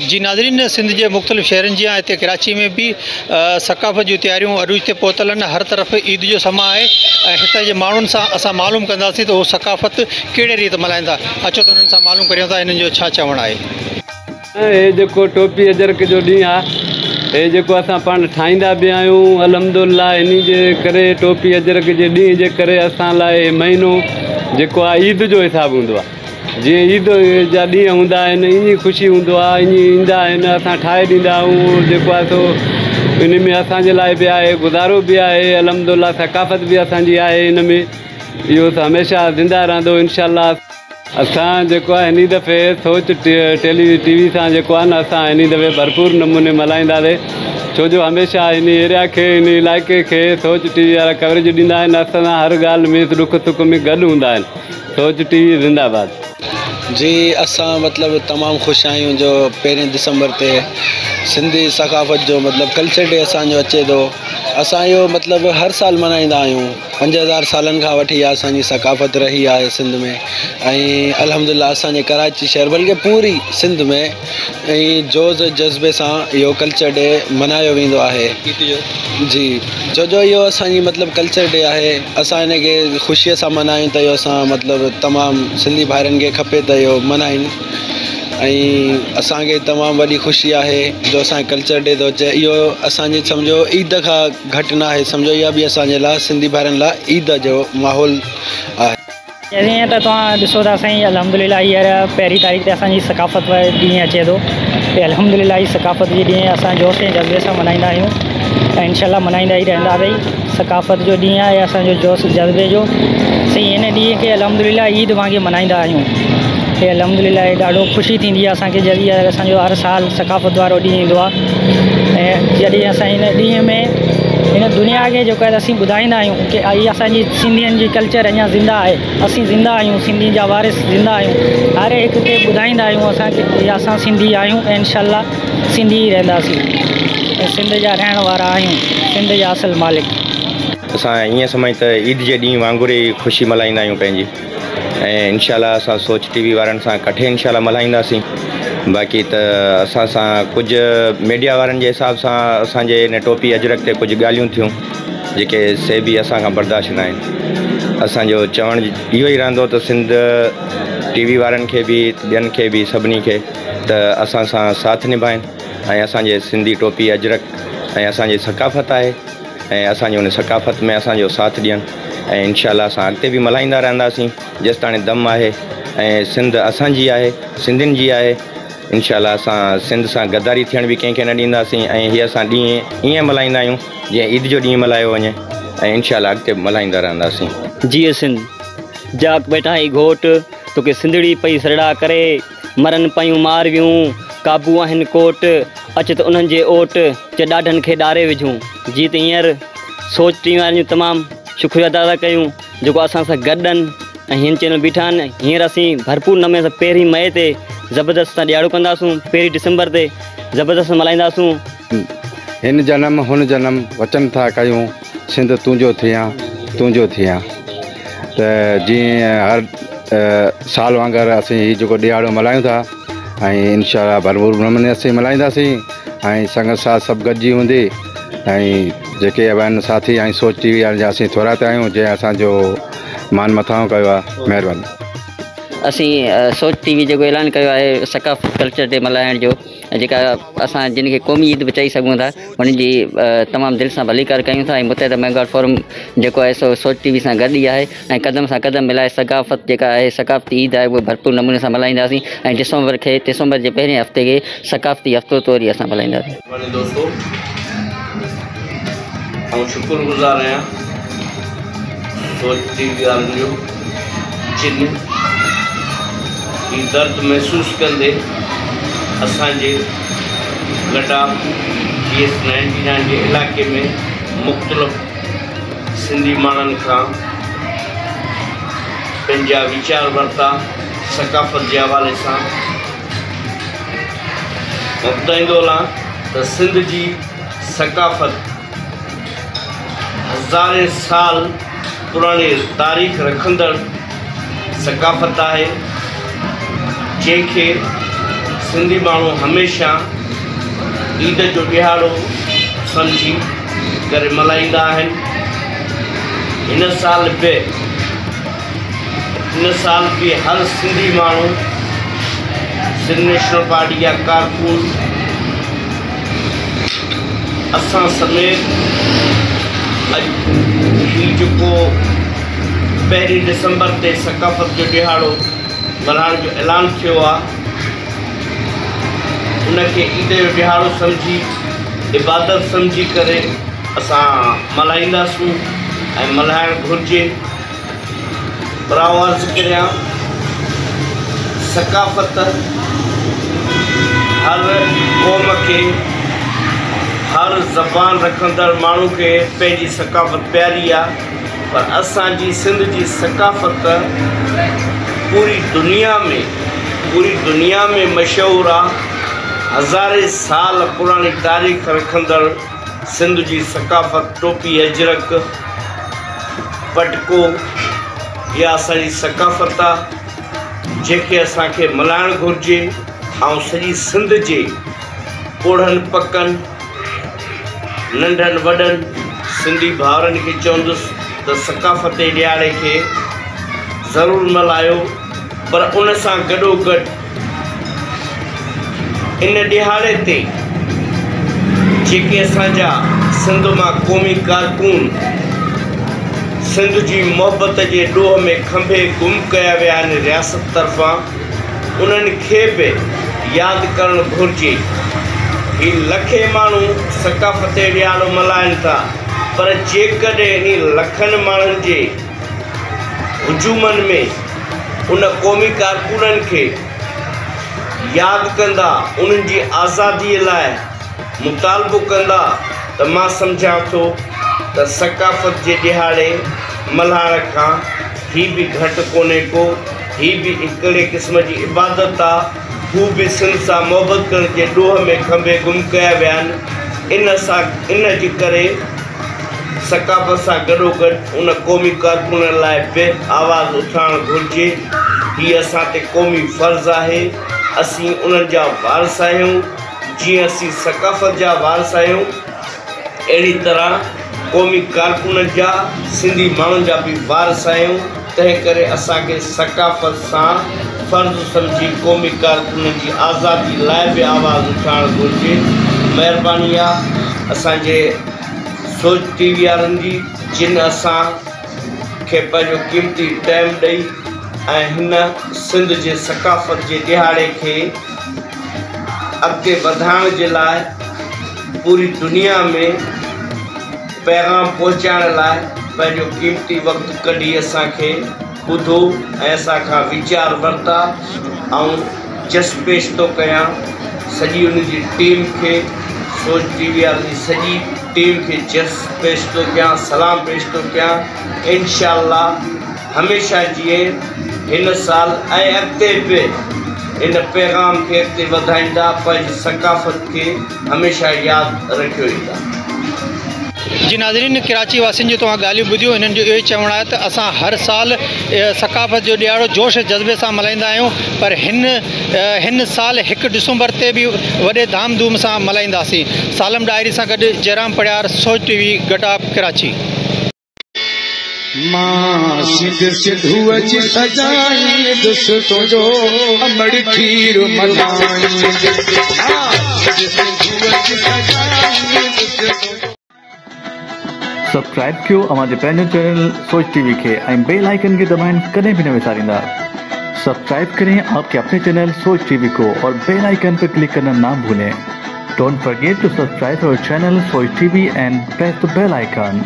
جي ناظرين سنڌ جي مختلف شهرن جيان هتي ڪراچي ۾ به ثقافت جون تياريون عروج تي پهتل آهن هر طرف عيد جو سما آهي ۽ هتان جي ماڻهن سان اسان معلوم ڪنداسين ته هو ثقافت ڪهڙي ريت ملهائين ٿا اچو ته انهن سان معلوم ڪريون ٿا انهن جو ڇا چوڻ آهي. هي جيڪو ٽوپي اجرڪ جو ڏينهن آ هي جيڪو اسان پاڻ ٺاهيندا به آهيون الحمدلله انهي جي ڪري ٽوپي اجرڪ جي ڏينهن جي ڪري اسان لاء هي مهينو جيڪو آ عيد جو حساب هوندو آ جيئن عيد جا ڏينهن هوندا آهن ائين ئي خوشي هوندو آ ائين ئي ايندا آهن اسان ٺاهي ڏيندا آهيون جيڪو آ سو انهي ۾ اسان جي لاء به آهي گذارو به آهي الحمدلله ثقافت به اسان جي آهي ان ۾ اهو ته هميشه زنده رهندو انشاء الله. اسان جيڪو آهي هني دفعي سوچ ٽيلي ٽي وي سان جيڪو آهي نه اسان هني دفعي ڀرپور نموني ملهائينداسي ڇو جو هميشه هني ايريا کي هني علائقي کي سوچ ٽي وي وارا ڪوريج ڏيندا آهن اسان سان هر ڳالهه ۾ ڏک سک ۾ گڏ هوندا آهن سوچ ٽي وي زنده باد. جي اسان مطلب تمام خوش آهيون جو پهرين ڊسمبر تي سنڌي ثقافت جو مطلب ڪلچر ڊي اسان جو اچي ٿو اسان اهو مطلب هر سال ملهائيندا آهيون 5000 سالن کان وٺي اها اسان جي ثقافت رهي آهي سنڌ ۾ ۽ الحمد لله اسان جي ڪراچي شهر بلڪه پوري سنڌ ۾ ۽ جوش جذبي سان اهو ڪلچر ڊي ملهايو ويندو آهي جي ڇو جو اهو اسان جي مطلب ڪلچر ڊي آهي اسان ان کي خوشيء سان ملهايون ته اهو اسان مطلب تمام سنڌي ڀائرن کي کپي ته اهو ملهائين ۽ اسان کي تمام وڏي خوشي آهي جو اسان جو ڪلچر ڊي ٿو اچي اهو اسان جي سمجهو عيد کان گهٽ نه آهي سمجهو اها به اسان جي لاء سنڌي ڀائرن لاء عيد جو ماحول آهي. جيئن ته توهان ڏسو ٿا سائين الحمد لله هينئر پهرين تاريخ تي اسان جي ثقافت وارو ڏينهن اچي ٿو ته الحمد لله هي ثقافت جي ڏينهن اسان جوش ۽ جذبي سان ملهائيندا آهيون ۽ انشاء الله ملهائيندا ئي رهنداسين ثقافت جو ڏينهن آهي اسان جو جوش جذبي جو سائين هن ڏينهن کي الحمد لله عيد وانگي ملهائيندا آهيون هي الحمد لله ڏاڍو خوشي ٿيندي آهي اسان کي جڏهن اسان جو هر سال ثقافت وارو ڏينهن ايندو آهي ۽ جڏهن اسان هن ڏينهن ۾ هن دنيا کي جيڪو آهي اسين ٻڌائيندا آهيون ڪي هي اسان جي سنڌين جي ڪلچر اڃا زنده آهي اسين زنده آهيون سنڌين جا وارث زنده آهيون هر هڪ کي ٻڌائيندا آهيون اسان ڪي اسان سنڌي آهيون ۽ انشاء الله سنڌي ئي رهنداسين ۽ سنڌ جا رهڻ وارا آهيون سنڌ جا اصل مالڪ. اسان ائين سمجهه ته عيد جي ڏينهن وانگر ئي خوشي ملهائيندا آهيون پنهنجي. ۽ انشاء الله اسان سوچ ٽي وي وارن سان ڪٺي انشاء الله ملهائينداسين باقي ته اسان سان ڪجهه ميڊيا وارن جي حساب سان اسان جي ان ٽوپي اجرڪ تي ڪجهه ڳالهيون ٿيون جيڪي سي به اسان کان برداشت نه آهن اسان جو چوڻ اهو ئي رهندو ته سنڌ ٽي وي وارن کي به ٻين کي به سڀني کي ته اسان سان ساٿ نڀائن ۽ اسان جي سنڌي ٽوپي اجرڪ ۽ اسان جي ثقافت آهي ۽ اسان جي ان ثقافت ۾ اسان جو ساٿ ڏين ۽ انشاء الله اسان اڳتي به ملهائيندا رهنداسين جيستاڻي دم آهي ۽ سنڌ اسان جي آهي سنڌين جي آهي انشاء الله اسان سنڌ سان غداري ٿيڻ به ڪنهن کي نه ڏينداسين ۽ هي اسان ڏينهن ائين ملهائيندا آهيون جيئن عيد جو ڏينهن ملهايو وڃي ۽ انشاء الله اڳتي به ملهائيندا رهنداسين. جيئي سنڌ جاڪ بيٺا هي گهوٽ توکي سنڌڙي پئي سرڙا ڪري مرن پيون مارويون قابو آهن ڪوٽ اچ ته انهن جي اوٽ چه ڏاڍن کي ڏاري وجهون. جي ته هينئر سوچ ٽيم وارن جو تمام شڪريو ادا ٿا ڪيون جيڪو اسان سان گڏ آهن ۽ هن چينل بيٺا آهن هينئر اسين ڀرپور نموني سان پهرين مئي تي زبردست سان ڏيهاڙو ڪنداسون پهرين ڊسمبر تي زبردست ملهائينداسون. هن جنم هن جنم وچن ٿا ڪيون سنڌ تنهنجو ٿيان تنهنجو ٿيان ته جيئن هر سال وانگر اسين هي جيڪو ڏيهاڙو ملهايون ٿا ۽ انشاء الله ڀرپور نموني اسين ملهائينداسين ۽ سنگت ساٿ سڀ گڏجي هوندي ۽ جيڪي به آهن ساٿي ۽ سوچ ٽي وي وارن جا اسين ٿورائتا آهيون جنهن اسان جو مان مٿانهون ڪيو آهي مهرباني. اسين سوچ ٽي وي جيڪو اعلان ڪيو آهي ثقافت ڪلچر ڊي ملهائڻ جو جيڪا اسان جن کي قومي عيد به چئي سگهون ٿا انهن جي تمام دل سان ڀليڪار ڪيون ٿا ۽ متحده مينگهواڙ فورم جيڪو آهي سو سوچ ٽي وي سان گڏ ئي آهي ۽ قدم سان قدم ملائي ثقافت جيڪا آهي ثقافتي عيد آهي اهو ڀرپور نموني سان ملهائينداسين ۽ ڊسمبر کي ڊسمبر جي پهرين هفتي کي ثقافتي هفتو طور ئي اسان ملهائينداسين. مهرباني دوستو آئون شڪر گذار آهيان سوچ ٽي وي وارن جو جن هي درد محسوس ڪندي اسان جي گڊاپ جي ايس نائنٽي نائن جي علائقي ۾ مختلف سنڌي ماڻهن کان پنهنجا ويچار ورتا ثقافت جي حوالي سان مان ٻڌائيندو هلان ته سنڌ جي ثقافت هزارين سال پراڻي تاريخ رکندڙ ثقافت آهي جنهن کي سنڌي ماڻهو هميشه عيد جو ڏهاڙو سمجهي ڪري ملهائيندا آهن. هن سال به هر سنڌي ماڻهو سنڌ نيشنل پارٽي جا ڪارڪن اسان سميت اڄ هي جيڪو پهرين ڊسمبر تي ثقافت جو ڏهاڙو ملهائڻ جو اعلان ٿيو آهي، ان کي عيد جو ڏهاڙو سمجهي عبادت سمجهي ڪري اسان ملهائينداسون ۽ ملهائڻ گهرجي. پر آئون عرض ڪريان ثقافت هر قوم کي هر زبان رکندڙ ماڻهو کي پنهنجي ثقافت پياري آهي، پر اسان جي سنڌ جي ثقافت پوري دنيا ۾ مشهور آهي. هزارين سال پراڻي تاريخ رکندڙ سنڌ جي ثقافت ٽوپي، اجرڪ، پٽڪو اها اسان جي ثقافت آ جنهن کي اسان کي ملهائڻ گهرجي. ۽ سڄي سنڌ جي پوڙهن پڪن، ننڍن وڏن سنڌي ڀائرن کي چوندس ته ثقافتي ڏهاڙي کي ضرور ملهايو، پر ان سان گڏوگڏ ان ڏهاڙي تي جيڪي اسان جا سنڌ مان قومي ڪارڪن سنڌ جي محبت جي ڏوهه ۾ کنڀي گم ڪيا ويا آهن رياست طرفان، انهن کي به ياد ڪرڻ گهرجي. هي لکين ماڻهو ثقافتي ڏهاڙو ملهائن ٿا، پر جيڪڏهن انهي لکن ماڻهن جي هجومن ۾ ان قومي ڪارڪنن کي ياد ڪندا، انهن جي آزادي لاء مطالبو ڪندا ته مان سمجهان ٿو ته ثقافت جي ڏهاڙي ملهائڻ کان هي به گهٽ ڪونهي ڪو. هي به هڪڙي قسم جي عبادت آ. هو به سنڌ سان محبت ڪرڻ جي ڏوهه ۾ کنڀي گم ڪيا ويا آهن. ان جي ڪري ثقافت سان گڏوگڏ ان قومي ڪارڪنن لاء به آواز اٿارڻ گهرجي. هي اسان تي قومي فرض آهي. اسين انهن جا وارث آهيون. جيئن اسين ثقافت جا وارث آهيون، اهڙي طرح قومي ڪارڪنن جا، سنڌي ماڻهن جا به وارث آهيون. تنهن ڪري اسان کي ثقافت سان فرض سمجهي قومي ڪارڪنن جي آزادي لاء به آواز اٿارڻ گهرجي. مهرباني آ اسان جي سوچ ٽي وي وارن جي، جن اسان کي پنهنجو قيمتي ٽائيم ڏئي ۽ هن سنڌ جي ثقافت جي ڏهاڙي کي اڳتي وڌائڻ جي لاء پوري دنيا ۾ پيغام پهچائڻ لاء پنهنجو قيمتي وقت ڪڍي اسان کي ٻڌو ۽ اسان کان ويچار ورتا. آئون جس پيش ٿو ڪيان سڄي ان جي ٽيم کي، سوچ ٽي وي وارن جي سڄي ٽيم کي جس پيش ٿو ڪيان، سلام پيش ٿو ڪيان. انشاء الله هميشه جيئن هن سال ۽ اڳتي به ان پيغام کي اڳتي وڌائيندا، پنهنجي ثقافت کي هميشه ياد رکيو ايندا. جي ناظرين ڪراچي واسين جون توهان ڳالهيون ٻڌيون، هنن جو اهو ئي چوڻ آهي ته اسان هر سال ثقافت جو ڏهاڙو جوش ۽ جذبي سان ملهائيندا آهيون، پر هن هن سال هڪ ڊسمبر تي به وڏي ڌام ڌوم سان ملهائينداسين. سالم ڏاهري سان گڏ جئرام پڙيار، سوچ ٽي وي، گٽاپ، ڪراچي. مان سنڌ سنڌوء جي سجائيندس تنهنجو امڙ کير ملائيندس. سبسڪرائب ڪيو اوهان جي پنهنجو چينل سوچ ٽي وي کي ۽ بيل آئيڪن کي دٻائڻ ڪڏهن به نه وساريندا. سبسڪرائب ڪرين آپ ڪي اپني چينل سوچ ٽي وي ڪو اور بيل آئيڪن پر ڪلڪ ڪرنا نا ڀولين. Don't forget to subscribe our channel Soch TV and press the bell icon.